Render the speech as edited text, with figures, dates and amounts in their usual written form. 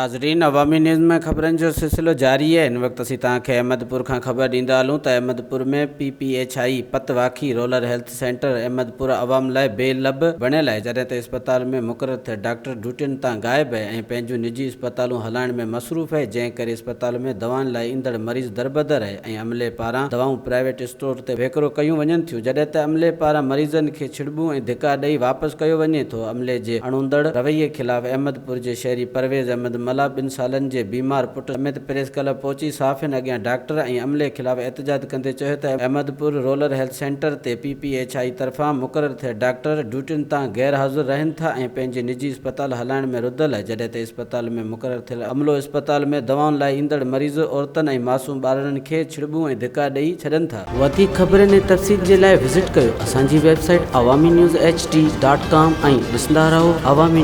ناظرين عوامي نيوز ۾ خبرن جو سلسلو جاري آهي هن وقت اسين توهان کي احمد پور کان خبر ڏيندا هلون ته احمد پور ۾ P P H I Pat Wakhi rural health centre Ahmed Pur عوام لاء بي لڀ بڻيل آهي جڏهن ته اسپتال ۾ مقرر ٿيل ڊاڪٽر ڊيوٽين تان غائب آهي ۽ پنهنجون نجي اسپتالون هلائڻ ۾ مصروف آهي جنهن ڪري اسپتال ۾ دوائن لاء ايندڙ مريض دربدر آهي ۽ عملي پاران دوائون پرائيويٽ اسٽور تي وڪرو ڪيون وڃن ٿيون جڏهن ته عملي پاران مريضن کي ڇڙٻون ۽ ڌڪا ڏئي واپس ڪيو وڃي ٿو عملي جي اڻوندڙ رويي خلاف احمد پور جي شهري پرويز احمد ملاح ٻن سالن جي بيمار پٽ سميت پريس ڪلب پهچي صحافين اڳيان ڊاڪٽر ۽ عملي خلاف احتجاج ڪندي چيو ته احمد پور رولر هيلٿ سينٽر تي پي پي ايڇ I طرفان مقرر ٿيل ڊاڪٽر ڊيوٽين تان غير حاضر رهن ٿا ۽ پنهنجي نجي اسپتال هلائڻ ۾ رڌل جڏهن ته اسپتال ۾ مقرر ٿيل عملو اسپتال ۾ دوائن لاء ايندڙ مريض عورتن ۽ معصوم ٻارڙن کي ڇڙٻون ۽ ڌڪا ڏئي ڇڏن ٿا. وڌيڪ خبرن ۽ تفصيل جي لاء وزٽ ڪيو اسان جي website Awami news H D dot com ۽ ڏسندا رهو عوامي.